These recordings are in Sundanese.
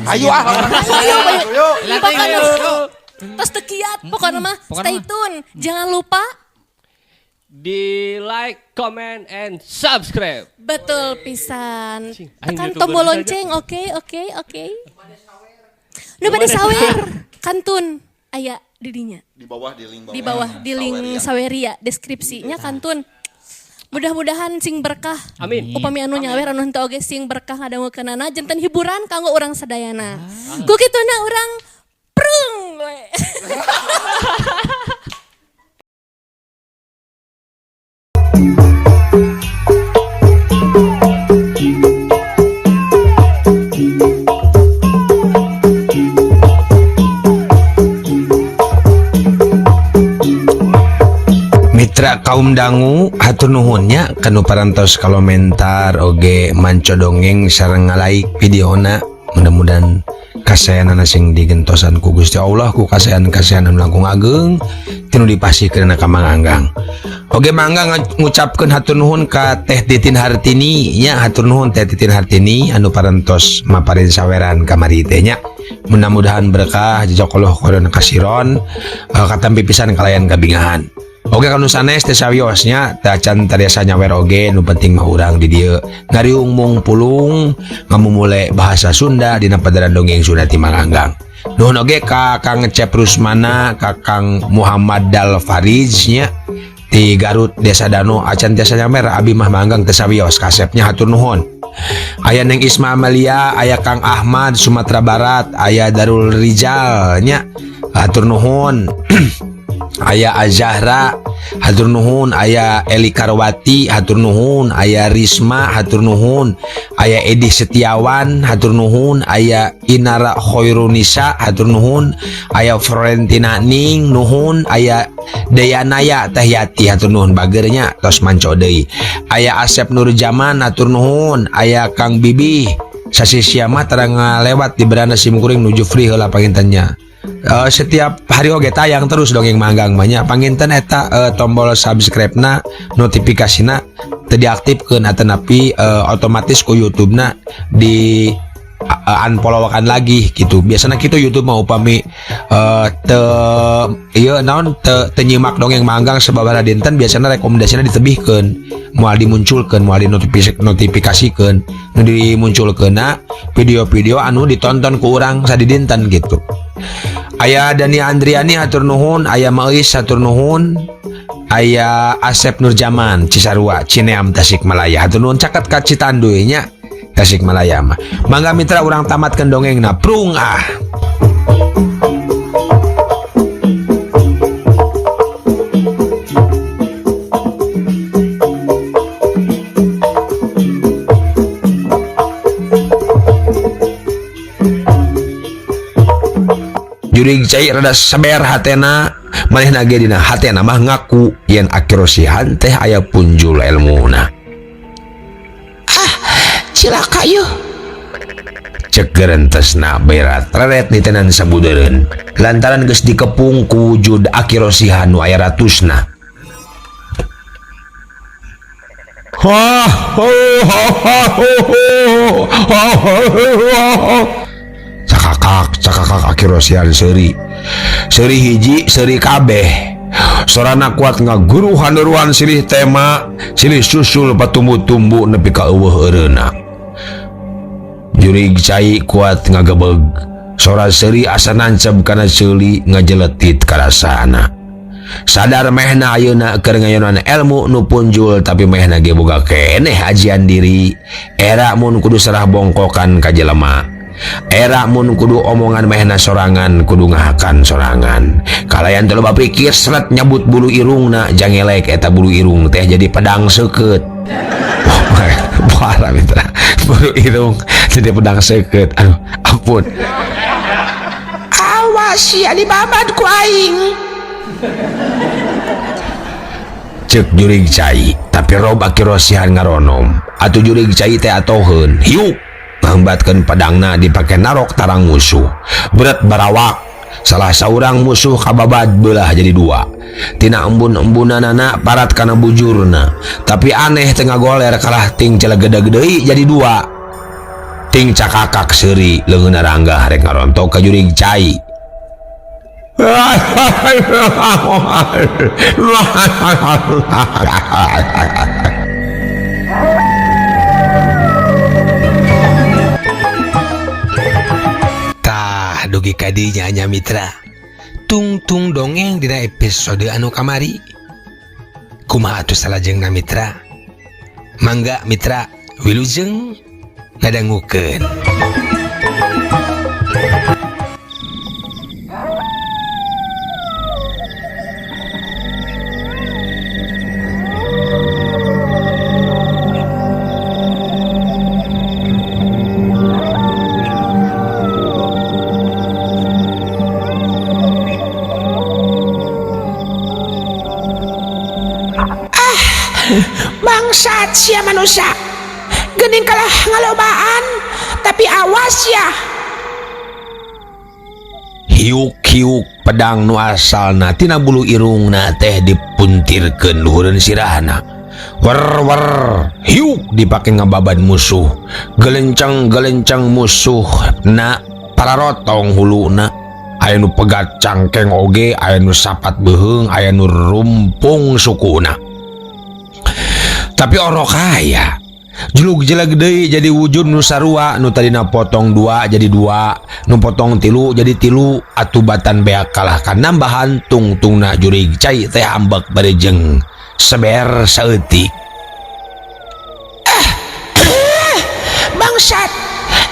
Ayo ah. Ayo, ayo. Ayo. Pokoknya tos teu kiat, pokoknya mah Pokoknya stay mah. tune. Jangan lupa Di like, comment, and subscribe. Betul pisan. Cing, aing Tekan YouTuber tombol saja. lonceng, oke, oke, oke. Nu bade sawer, kantun aya di dinya. Di bawah di link bawah. Di bawah di link Saweria. Saweria deskripsinya kantun. Mudah-mudahan sing berkah. Amin. Upami anu nyawer anu henteu oge sing berkah ngadangukeunana janten hiburan kanggo urang sadayana. Ku kituna urang prung we. Mitra kaum dangu hatur nuhunnya kanu parantos komentar oge manco dongeng sareng ngalaik videona, mudah-mudahan kasayanana sing digentosan ku Gusti Allah, ku kasayan-kasayan anu langkung ageng tinu dipasihkeun ka Mang Anggang. Oge mangga ngucapkeun hatur nuhun ka Teh Titin Hartini nya, hatur nuhun Teh Titin Hartini anu parantos maparin saweran kamari teh nya. Mudah-mudahan berkah, jazakallahu khairan kasiron, katampi pisan kalayan kabingahan. Oke, kanu sanes teh sawiosnya teh acan tariasa nyawer oge, nu penting mah urang di dieu ngariung mung pulung ngamumule bahasa Sunda dina padaran dongeng Sunda ti Mang Anggang. Nuhun oge ka Kang Cep Rusmana, ka Kang Muhammad Dal Fariz nya di Garut Desa Dano acan tiasa nyawer, abi mah Manggang teh sawios kasepnya, hatur nuhun. Aya Neng Isma Amalia, aya Kang Ahmad Sumatera Barat, aya Darul Rizal nya, hatur nuhun. Aya Azahra, hatur nuhun, aya Eli Karwati, hatur nuhun, aya Risma, hatur nuhun, aya Edi Setiawan, hatur nuhun, aya Inara Khoirunisa, hatur nuhun, aya Florentina Ning nuhun, aya Dayanaya Tahyati, hatur nuhun bagernya tos manco deui. Aya Asep Nurjaman, hatur nuhun, aya Kang Bibi sasisia mah tarang lewat di beranda simkuring nuju free heula pangintennya. Setiap hari oge tayang terus dongeng Manggang banyak panginten eta, tombol subscribe na notifikasina teu diaktifkeun atanapi otomatis ku YouTube na di unfollow-kan lagi gitu. Biasanya gitu YouTube mau upami te ieu naon te, te nyimak dongeng Manggang sababaraha dinten, biasanya rekomendasinya ditebihkeun, moal dimunculkeun, moal dinotifikasikeun, nu dimunculkeunna video-video anu ditonton ku urang sadidinten gitu. Aya Dani Andriani, hatur nuhun, aya Mauis, hatur nuhun, aya Asep Nurjaman Cisarua Cineam Tasikmalaya, hatur nuhun, caket ka Citanduy nya Tasikmalaya mah. Mangga mitra, urang tamatkeun dongengna, prung ah. Jurig cai rada saber hatena, manehna ge dina hatena mah ngaku yen Aki Rosihan teh aya punjul elmuna. Ah, cilaka yeuh. Cek gerentesna berat reret nitenan sabudeureun lantaran geus dikepung ku wujud Aki Rosihan nu aya ratusna. Ha, ho, ho, ho, ho, ho, ho, ho, ho. Cakakak, cakakak Aki Rosihan seuri. Seuri hiji, seuri kabeh. Sorana kuat ngaguruhan-uruhan silih tema, silih susul patumbu-tumbu nepi ka eueuh eureuna. Jurig cai kuat ngagebeg. Sora seuri asa nancep kana ceuli ngajeletit karasana. Sadar mehna ayeuna keur ngayonan ilmu nu punjul, tapi mehna ge boga keneh ajian diri. Era mun kudu serah bongkokan ka jelema. Era mun kudu omongan mehna sorangan, kudu ngahakan sorangan. Kalayan teu loba pikir seret nyabut bulu irungna, jangelek eta bulu irung teh jadi pedang seukeut. Parah mitra, bulu irung jadi pedang seukeut. Aduh, ampun. Awas ya dibabat ku aing. Cek jurig cai, tapi rob Aki Rosihan ngaronom. Atuh jurig cai teh atoheun, hiuk ngambatkeun pedangna dipake narok tarang musuh. Berat barawak, salah saurang musuh kababad belah jadi dua. Tina embun-embunanana parat kana bujurna, tapi aneh tengah goler kalah ting celegedeg deui jadi dua. Ting cakakak seuri leungeunna ranggah rek ngarontok ka jurig cai. Tah dugi ka dinya nya mitra. Tungtung dongeng dina episode anu kamari. Kumaha atuh salajengna mitra? Mangga mitra wilujeng ngadangukeun. Bangsat sia manusia, gening kalah ngalobaan, tapi awas ya. Hiuk-hiuk pedang nu asalna tina bulu irungna teh dipuntirkeun luhureun sirahna. Wer wer hiuk dipake ngababad musuh. Gelenceng-gelenceng musuh na pararotong huluna. Aya nu pegat cangkeng oge, aya nu sapat beuheung, aya nu rumpung sukuna. Tapi orok kaya jelug jeleg deui jadi wujud nu sarua, nu tadina potong dua jadi dua, nu potong tilu jadi tilu, atuh batan beak kalah ka nambahan tungtungna jurig cai teh ambek bari jeung seber saeutik. Bangsat,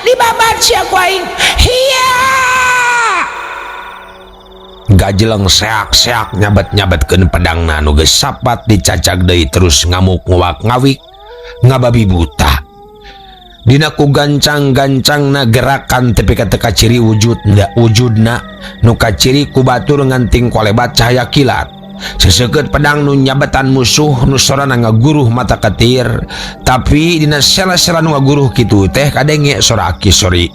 dibabat sia ku aing. Hiya! Gajeleng seak-seak nyabet-nyabetkeun pedangna nu geus sapat dicacag deui terus ngamuk nguak ngawik ngababi buta. Dina ku gancang-gancangna gerakan tepi ka teu kaciri wujudna nu kaciri ku batur nganting kolebat cahaya kilat. Seseukeut pedang nu nyabetan musuh nu sorana ngaguruh mata ketir, tapi dina sela-sela nu ngaguruh kitu teh kadenge sora aki sori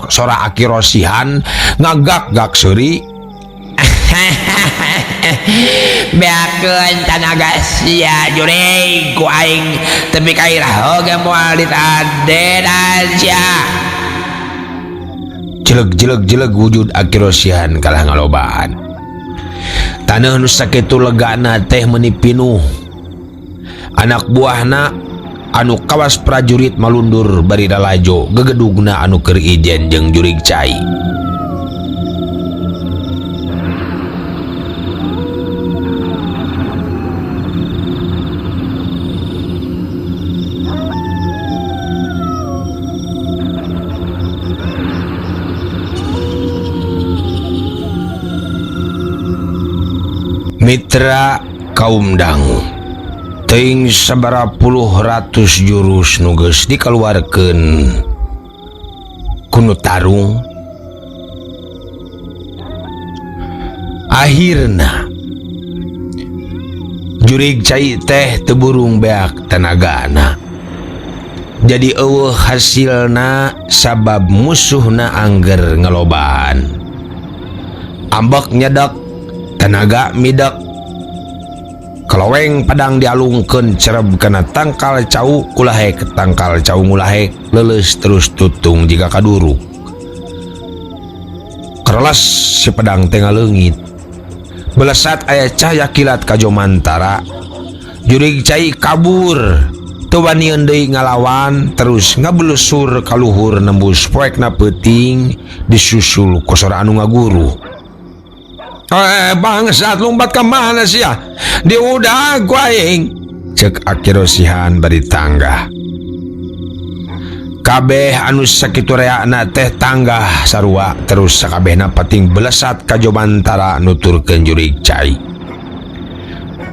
sora aki rosihan ngagak-gak seuri. Beakeun tanaga sia jurig ku aing tepi ka iraha oge moal ditadenan sia. Jeleg-jeleg-jeleg wujud aki rosihan kalah ngalobaan. Taneuh nu sakitu legana teh meuni pinuh. Anak buahna anu kawas prajurit malundur bari lalajo gegedugna anu keur ijen jeung jurig cai. Mitra kaum dangu teuing sabaraha puluh ratus jurus nu geus dikaluarkeun ku nu tarung. Akhirna jurig cai teh teu burung beak tenagana. Jadi eueuh hasilna sabab musuhna angger ngalobaan. Ambek nyedak, tenaga midek, keloweng pedang dialungkeun cereb kana tangkal cau kulahek, tangkal cau ngulahek, leuleus terus tutung jiga kaduruk. Kereles si pedang teh ngaleungit. Belesat aya cahaya kilat ka jomantara. Jurig cai kabur, teu wanian deui ngalawan, terus ngabelusur ka luhur nembus poekna peuting disusul ku sora anu ngaguruh. Bangsat lompat ke mana sih ya? Di udah gua aing. Cek aki rosihan bari tanggah. Kabeh anu sakitu reakna teh tanggah sarua terus sakabehna pating belesat ka jomantara nuturkeun jurig cai.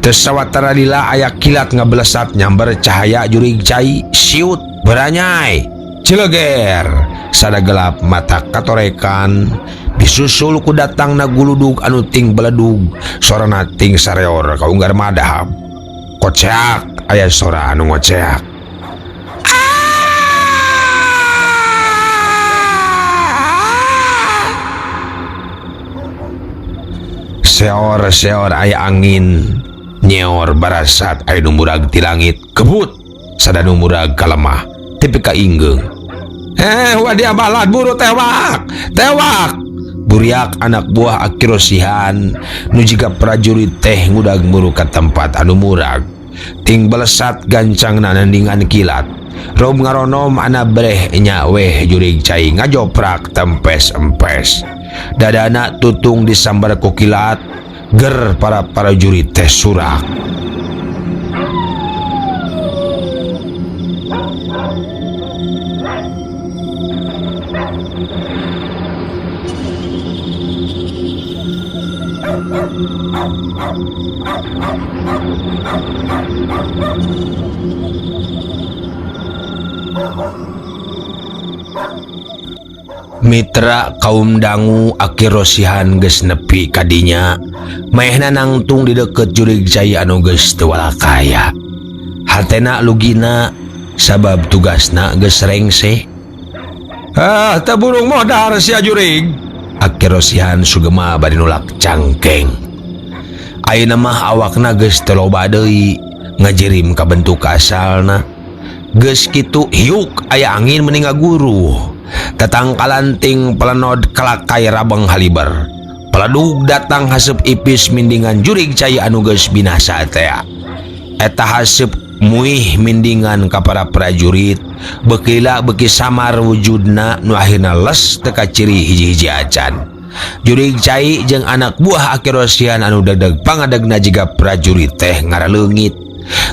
Teu sawatara lila aya kilat ngabelesat nyamber cahaya jurig cai siut beranyai cileger sada gelap mata katorekan. Disusul ku datangna guludug anu ting beledug sorana ting sareor ka unggar madahab. Koceak aya sora anu ngoceak. Seor-seor aya angin nyeor barasat aya nu murag ti langit kebut sada nu murag ka lemah tepi ka inggeung. Wadia balad buru tewak tewak buriak anak buah Aki Rosihan nu jiga prajurit teh ngudag muru ka tempat anu murag ting belesat gancang nandingan kilat rob ngaronom anabreh nya weh jurig cai ngajoprak tempes empes dadana tutung disambar ku kilat ger para prajurit teh surak. Mitra kaum dangu Aki Rosihan geus nepi kadinya maehna nangtung di deket jurig cai anu geus teu walakaya hatena lugina sabab tugasna geus rengse. Ah teu burung modar sia jurig. Aki Rosihan sugema bari nulak cangkeng. Ayeuna mah awakna geus teu loba deui ngajirim ka bentuk asalna. Geus kitu hiuk aya angin meni ngaguruh. Tatangkalan ting pelenod kalakai rabeng haliber. Peledug datang haseup ipis mindingan jurig cai anu geus binasa teh. Eta haseup muih mindingan ka para prajurit, beukila beuki samar wujudna nu akhirna les teu kaciri hiji-hiji acan. Jurig cai jeung anak buah Aki Rosihan anu degdeg pangadegna jiga prajurit teh ngaraleungit.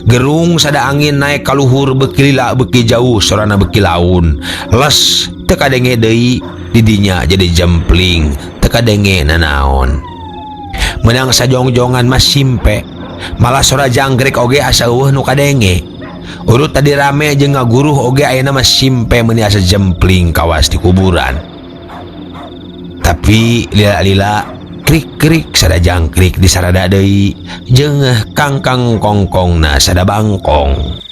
Gerung sada angin naik kaluhur beuki lila beuki jauh sorana beuki laun. Les teu kadenge deui didinya jadi jempling teu kadenge nanaon. Menang sajongjongan mah simpe malah sora jangkrik oge asa eueuh nu kadenge. Urut tadi rame jeung ngaguruh oge ayeuna mah simpe meuni asa jempling kawas di kuburan. Tapi lila-lila krik-krik sada jangkrik di sarada deui jeung kangkang kongkongna sada bangkong.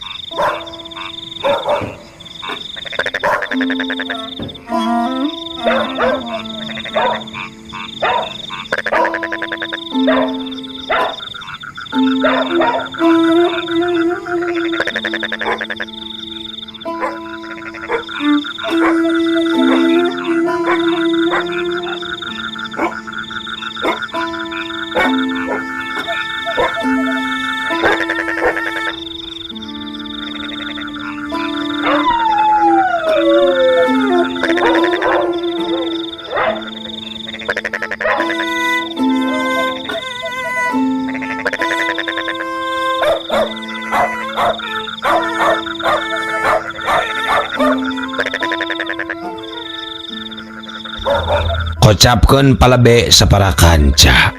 Kocapkeun palebe sapara kanca.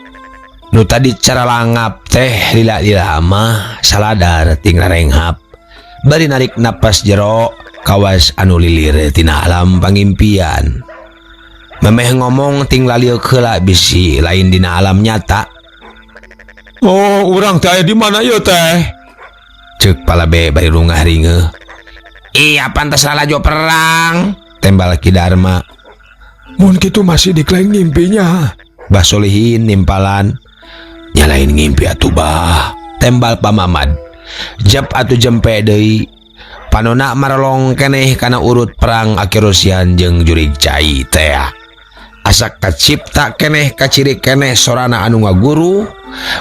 Nu tadi cara langap teh lila-lila mah saladar ting rarenghap. Bari narik napas jero kawas anu lilir tina alam pangimpian. Memeh ngomong ting lalieuk heula bisi lain dina alam nyata. Oh, urang teh aya di mana ieu teh? Ceuk palebe bari rungah ringeuh. Iya pantes lalajo perang, tembal Ki Darma. Mun kitu masih diklaim ngimpinya. Bah Solihin nimpalan. Nyalain ngimpi atuh bah, tembal Pa Mamad. Jep atuh jempe deui. Panona marolong keneh kana urut perang Aki Rosihan jeung jurig cai teh. Asa kacipta keneh kaciri keneh sorana anu ngaguru.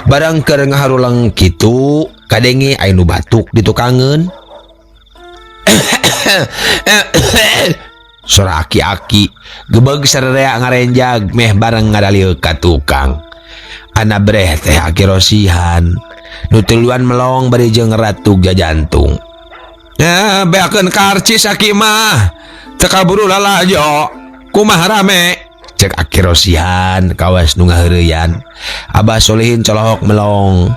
Barang keur ngaharuleng kitu kadenge aya nu batuk di tukangeun. Sora aki-aki gebeg sararea ngarenjag meh bareng ngadalil ka tukang. Anabreh teh Aki Rosihan nu tuluan melong bari jeung ratug jajantung. Beakeun karcis aki mah teu kaburu lalajo kumaha rame cek Aki Rosihan kawas nu ngaheureyan. Abah Solihin colohok melong.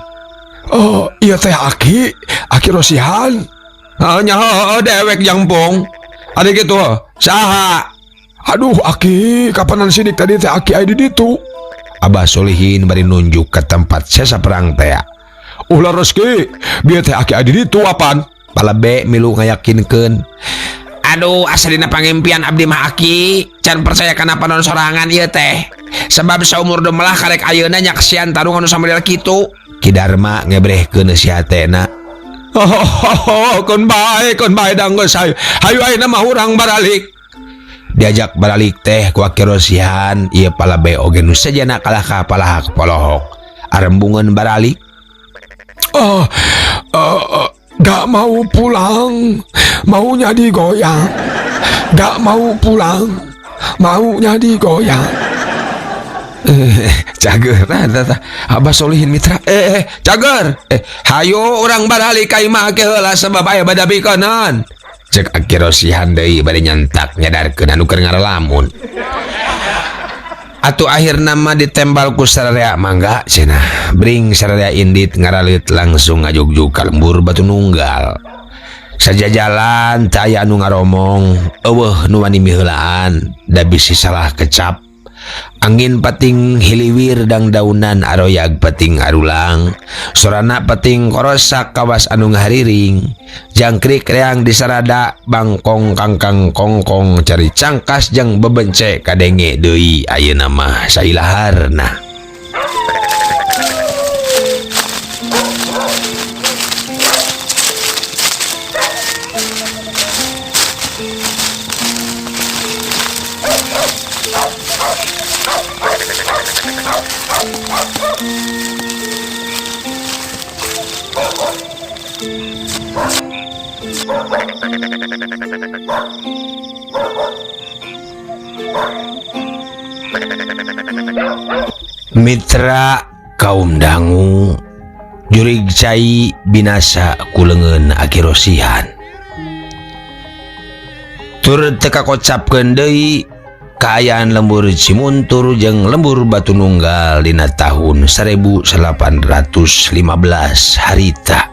Oh iya teh aki Aki Rosihan. Nyaho dewek jangpung. Ada gitu saha. Aduh aki kapanan sidik tadi teh aki aya di ditu. Abah Solihin bari nunjuk ke tempat sesa perang teh. Ulah rezeki bieu teh aki aya di ditu apan. Palebe milu ngayakinkeun. Aduh asa dina pangimpian abdi mah aki can percaya kana panon sorangan ieu teh. Sebab saumur demelah karek ayeuna nyaksian tarung anu samodel kitu. Ki Darma ngebrehkeun si hatena. Oh, kon bae danggeus hayu. Hayu ayeuna mah urang baralik. Diajak baralik teh ku Aki Rosihan ieu palabe oge nu sejana kalah ka palahak polohok. Arembungeun baralik. Oh, gak mau pulang, maunya digoyang. Gak mau pulang, maunya digoyang. Cager nah, Abah Solihin mitra. Cager. Hayo urang baralik ka imah ke heula sebab aya bada pikeun. Cek Aki Rosihan deui bari nyantak nyadarkeun anu keur ngaralamun. Atuh akhirna mah ditembal ku sararea mangga cenah. Bring sararea indit ngaralit langsung ngajugjug ka lembur Batu Nunggal. Sajajalan teu aya anu ngaromong, eueuh nu wani miheulaan, da bisi salah kecap. Angin pating hiliwir dangdaunan aroyag pating arulang, sorana pating korosak kawas anu ngahariring, jangkrik reang disarada bangkong kangkang kongkong cari cangkas jeung bebence kadenge deui ayeuna mah sailaharna. Mitra kaum dangu jurig cai binasa ku leungeun Aki Rosihan. Tur teu kakocapkeun deui kaayaan lembur Cimuntur jeung lembur Batu Nunggal dina tahun 1815 harita.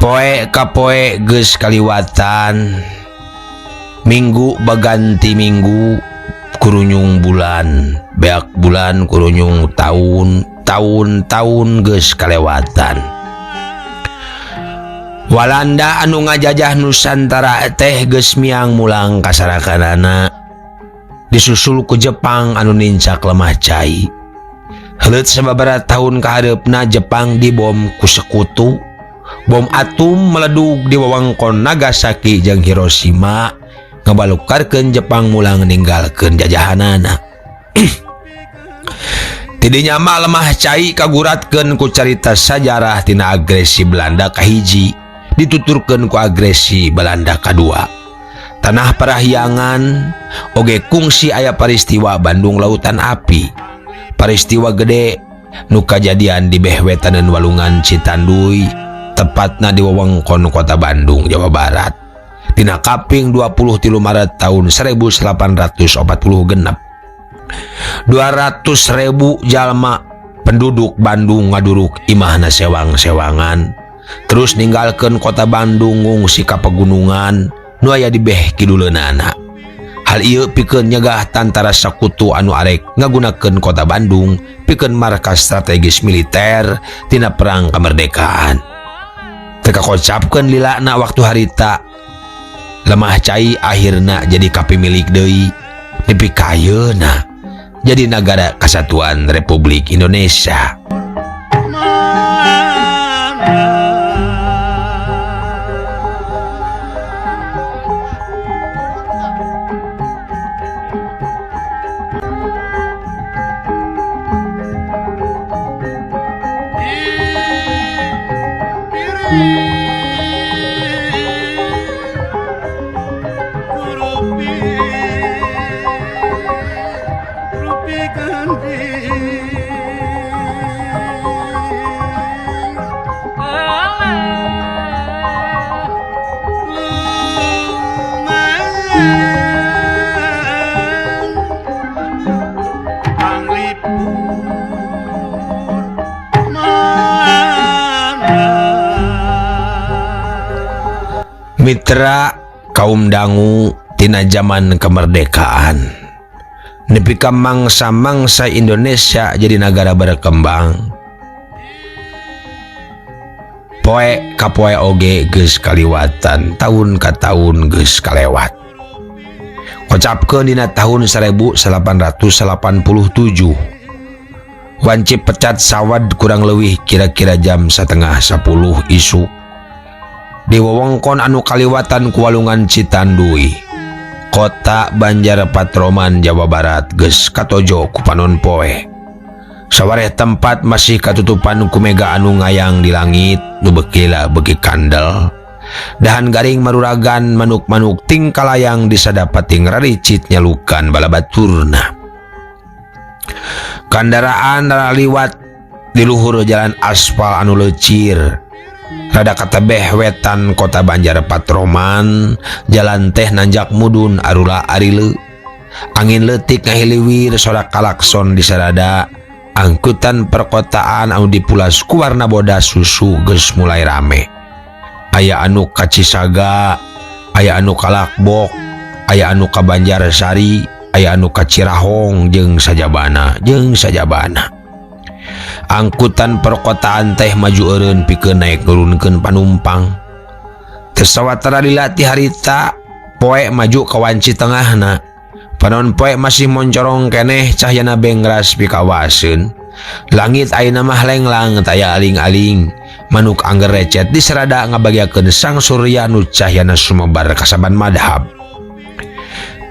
Poe ka poe geus kaliwatan, minggu baganti minggu, kurunyung bulan, beak bulan kurunyung tahun, tahun-tahun geus kalewatan. Walanda anu ngajajah Nusantara teh geus miang mulang kasarakanana, disusul ku Jepang anu nincak lemah cai. Heuleut sababaraha tahun kahareupna Jepang dibom ku sekutu. Bom atom meledug di wewengkon Nagasaki jeung Hiroshima, ngabalukarkeun Jepang mulang ninggalkeun jajahanana. Tidinya mah lemah cai kaguratkeun ku carita sajarah tina agresi Belanda kahiji, dituturkeun ku agresi Belanda kadua. Tanah Parahyangan oge kungsi aya peristiwa Bandung Lautan Api. Peristiwa gede nu kajadian di behwetaneun Walungan Citanduy, tepatna di wewengkon Kota Bandung, Jawa Barat. Dina kaping 23 Maret tahun 1846. 200.000 jalma penduduk Bandung ngaduruk imahna sewang-sewangan, terus ninggalkeun kota Bandung ngungsi ka pegunungan nu aya di beh kiduleunana. Hal ieu pikeun nyegah tantara sekutu anu arek ngagunakeun kota Bandung pikeun markas strategis militer tina perang kemerdekaan. Teu kakocapkeun lilana waktu harita, lemah cai akhirna jadi kapimilik deui nepi ka ayeuna jadi Nagara Kesatuan Republik Indonesia. Mitra kaum dangu tina zaman kemerdekaan nepi ka mangsa-mangsa Indonesia jadi negara berkembang. Poe ka poe oge geus kaliwatan, tahun ka tahun geus kalewat. Kocapkeun dina tahun 1887. Wanci pecat sawad kurang leuwih kira-kira jam 9:30 isuk. Di wewengkon anu kaliwatan ku Walungan Citanduy. Kota Banjar Patroman Jawa Barat geus katojo ku panon poe. Sawareh tempat masih katutupan ku mega anu ngayang di langit nu beuki beuki kandel. Dahan garing maruragan manuk-manuk tingkalayang disadapating raricit nyalukan balabaturna. Kandaraan liwat di luhur jalan aspal anu leucir. Rada katebeh wetan kota Banjar Patroman, jalan teh nanjak mudun arula arile. Angin leutik ngahiliwir sorak kalakson di sarada. Angkutan perkotaan anu dipulas ku warna bodas susu geus mulai rame. Aya anu ka Cisaga, aya anu ka Lakbok, aya anu ka Banjarsari, aya anu ka Cirahong jeung sajabana, jeung sajabana. Angkutan perkotaan teh maju eureun pikeun naek nurunkeun panumpang. Teu sawatara dilatih harita, poe maju ka wanci tengahna. Panon poe masih moncorong keneh cahyana bengras pikawaseun. Langit ayeuna mah lenglang taya aling-aling. Manuk angger recet diserada ngabagiakeun sang surya nu cahyana sumebar kasaban madhab.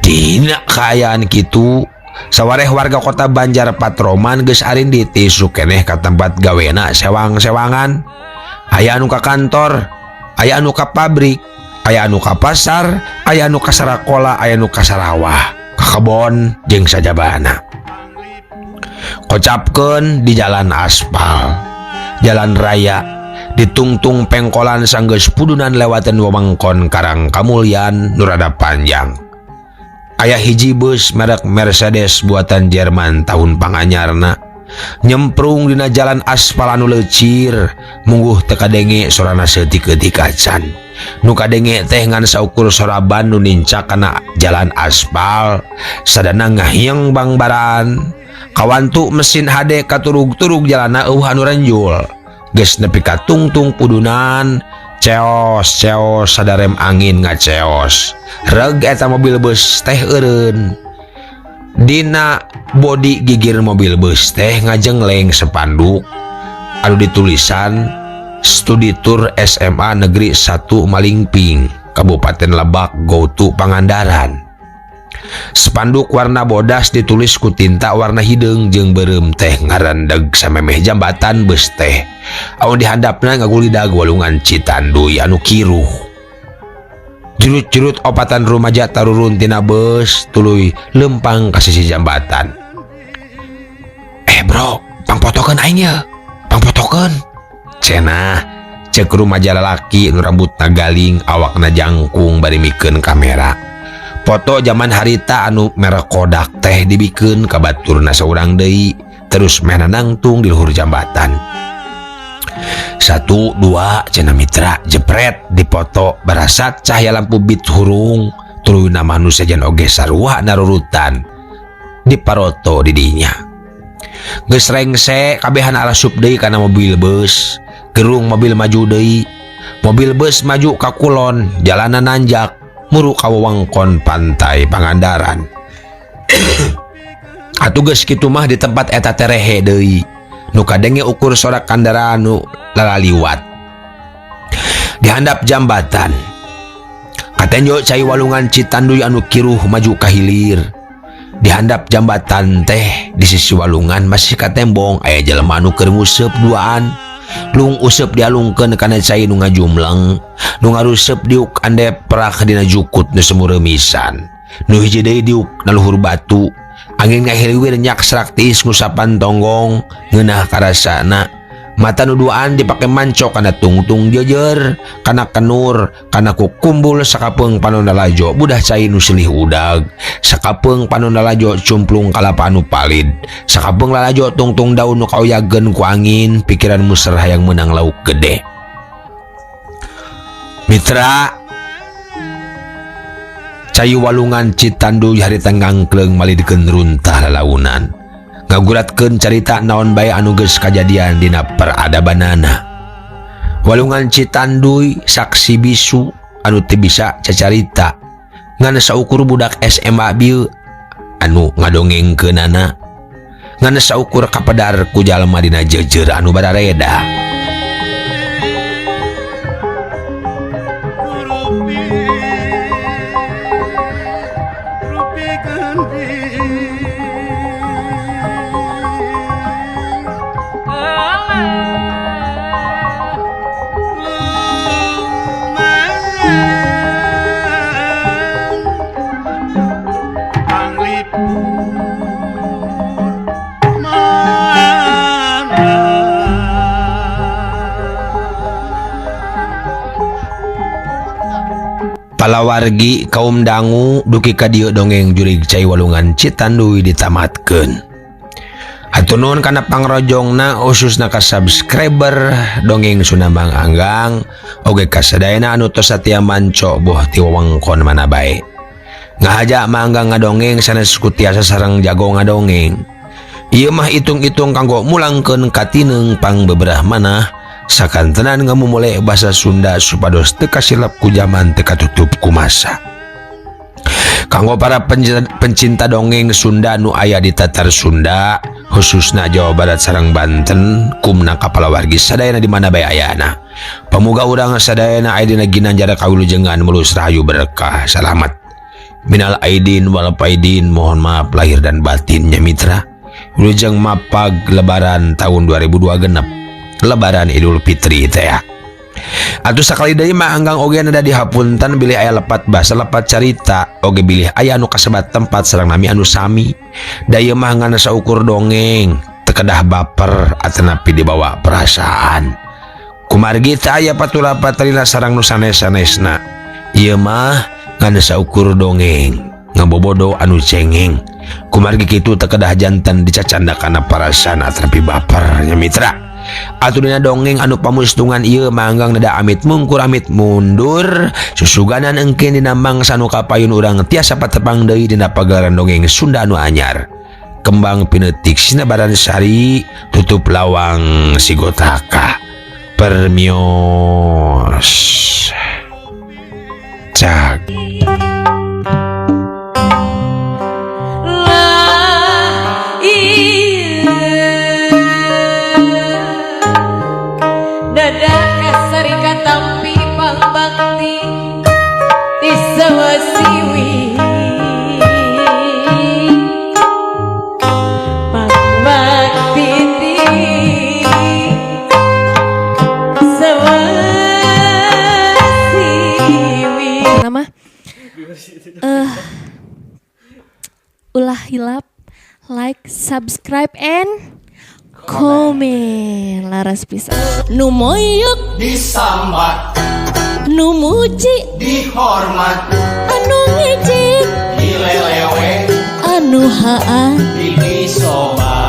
Dina kaayaan kitu, sawareh warga kota Banjar Patroman geus arindit isuk keneh ka tempat gawena sewang-sewangan. Aya anu ka kantor, aya anu ka pabrik, aya anu ka pasar, aya anu ka sarakola, aya anu ka sarawah, ka kebon jeung sajabana. Kocapkeun di jalan aspal, jalan raya, ditungtung pengkolan sanggeus pudunan lewaten wewengkon Karang Kamulyan nu rada panjang. Aya hiji bus merek Mercedes buatan Jerman tahun panganyarna nyemprung dina jalan aspal anu leucir, mungguh teu kadenge sorana seutik-eutik acan. Nu kadenge teh ngan saukur soraban nu nincak kana jalan aspal, sadana ngahieng bangbaran. Kawantu mesin hade katurug-turug jalana eueuh anu renjul. Geus nepi ka tungtung pudunan, ceos ceos sadarem angin ngaceos. Reg eta mobil bus teh eureun. Dina bodi gigir mobil bus teh ngajengleng sepanduk anu ditulisan Studi Tour SMA Negeri 1 Malingping, Kabupaten Lebak, Go to Pangandaran. Spanduk warna bodas ditulis ku tinta warna hideung jeung beureum teh ngarendeg samemeh jambatan bus teh. Anu dihandapna ngagulidag walungan Citanduy anu kiruh. Jurut-jurut opatan rumaja tarurun tina bus tuluy lempang ka sisi jambatan. Bro, pangpotokeun aing ye. Pangpotokeun. Cenah cek rumaja lalaki nu rambutna galing awakna jangkung bari mikeun kamera. Foto zaman harita anu merek Kodak teh dibikeun ka baturna saurang deui terus mehna nangtung di luhur jambatan. 1 2 cenah mitra jepret dipoto barasat cahaya lampu bit hurung tuluy nu sejen oge sarua narurutan diparoto di dinya. Geus rengse kabehan arasup deui kana mobil bus, gerung mobil maju deui. Mobil bus maju ka kulon, jalanan nanjak muru ka wewengkon pantai Pangandaran. Atuh geus kitu mah di tempat eta terehe deui. Nu kadenge ukur sorak kandaraan nu lalaliwat. Dihandap jambatan. Katenjo cai walungan Citanduy anu kiruh maju ka hilir. Dihandap jambatan teh di sisi walungan masih katembong aya jelema anu keur nguseup duaan. Lung useup dialungkeun kana cai nu ngajumleng, nu ngaruseup diuk ande perak dina jukut nu semureumisan. Nu hiji deui diuk na luhur batu. Angin ngahiliwir nyak serak tiis ngusapan tonggong ngeunah karasana. Mata nu duaan dipake mancok kana tungtung jejer, kana kenur, kana kukumbul sakapeung panon lalajo budah cai nu silih udag, sakapeung panon lalajo cumplung kalapa anu palid, sakapeung lalajo tungtung daun nu kaoyageun ku angin, pikiran muser hayang meunang lauk gede. Mitra cai walungan Citanduy harita ngangkleung malidkeun runtah lalaunan. Ngaguratkeun carita naon bae anu geus kajadian dina peradabanana. Walungan Citanduy saksi bisu anu teu bisa cacarita. Ngan saukur budak SMA bieu anu ngadongengkeunana. Ngan saukur kapedar ku jalma dina jeujeur anu barareda. Palawargi kaum dangu dugi ka dieu dongeng jurig cai walungan Citanduy ditamatkeun. Hatur nuhun kana pangrojongna khususna ka subscriber dongeng Sunda Mang Anggang oge ka sadayana anu tos satia manco boh ti wewengkon mana bae. Ngahaja Mang Anggang ngadongeng sanes ku tiasa sareng jago ngadongeng. Ieu mah itung-itung kanggo mulangkeun katineung pangbeberah manah sakantenan ngamumule basa Sunda supados teu kasilap ku jaman teu katutup ku masa. Kanggo para pencinta dongeng Sunda nu aya di Tatar Sunda khususna Jawa Barat sareng Banten kumna kapalawargi sadayana di mana bae ayana. Pamuga urang sadayana aya dina ginanjar kawilujengan mulus rahayu berkah salamat. Minal aidin wal faidin, mohon maaf lahir dan batinnya mitra. Wilujeng mapag lebaran tahun 2002 genep. Lebaran Idul Fitri teh ya. Atuh sakali deui mah Anggang oge nada dihapunten bilih aya lepat basa lepat carita oge bilih aya anu kasebat tempat sareng nami anu sami. Da ieu mah ngan saukur dongeng teu kedah baper atanapi dibawa perasaan. Kumargi teu aya patura patrina sareng nu sanes-sanesna. Ieu mah ngan saukur dongeng ngabobodo anu cengeng. Kumargi kitu teu kedah janten dicacanda kana perasaan atanapi baper nya mitra. Atuh dina dongeng anu pamustungan ieu Manggang neda amit mungkur amit mundur susuganan engke dina mangsa nu kapayun urang tiasa patepang deui dina pagelaran dongeng Sunda anu anyar. Kembang pinetik sinabaran sari tutup lawang sigotaka. Permios. Cak. Ulah hilap, like, subscribe, and comment. Laras pisan. Nu moyok disambat, nu muji dihormat, anu ngejek dilelewe, anu haa didisobat.